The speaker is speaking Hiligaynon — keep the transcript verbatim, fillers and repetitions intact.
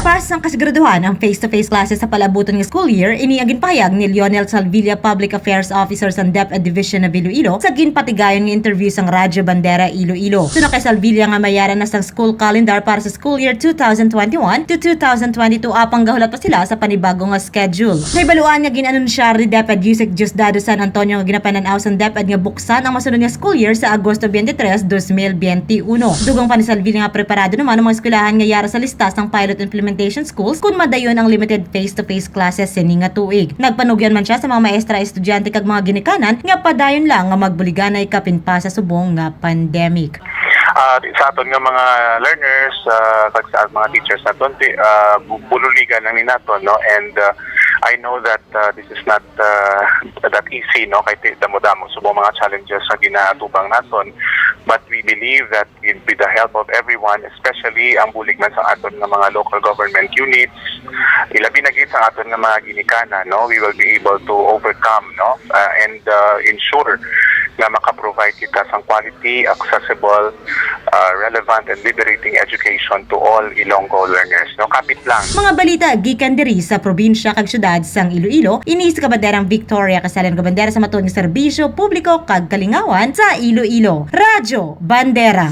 Para sang kasiguraduhan ang face-to-face classes sa palabuton nga school year, ini ang ginpahayag ni Lionel Salvilla, Public Affairs Officer sang DepEd Division of Iloilo, sa ginpatigayon nga interview sang Radyo Bandera Iloilo. Suno kay Salvilla nga mayara na sang school calendar para sa school year two thousand twenty-one to two thousand twenty-two, apang gahulat pa sila sa panibago nga schedule. Nahibaluan nga gin-anunsyar ni DepEd Yusek Diosdado San Antonio nga ginapanan-aw sang DepEd nga buksan ang masunod nga school year sa Agosto twenty-three, twenty twenty-one. Dugang pa ni Salvilla nga preparado naman ang mga eskwelahan nga yara sa lista sang pilot implementation schools kon madayon ang limited face-to-face classes sini nga tuig. Nagpanugyan man siya sa mga maestra, estudyante kag mga ginikanan nga padayon lang nga magbuliganay kapin pa sa subong nga pandemic. Ah, sa aton nga mga learners, ah, kag sa mga teachers naton, ti- ah, bu- bululigan lang ni naton, no? And ah, I know that ah, this is not ah, that easy, no? Kay ti- damo-damo subong mga challenges nga ginaatubang naton. But we believe that with, with the help of everyone, especially ang bulig man sa aton nga mga local government units, ilabi na gid sa aton nga mga ginikanan, no? We will be able to overcome, no? Ah, and ah, ensure nga maka-provide kita sang quality, accessible, ah, relevant, and liberating education to all Ilonggo learners, no? Kapit lang. Mga balita gikan diri sa probinsya kag syudad sang Iloilo, ini si Kabanderang Victoria Castellan Kabandera sa matuod nga serbisyo publiko kag kalingawan sa Iloilo. Radyo Bandera.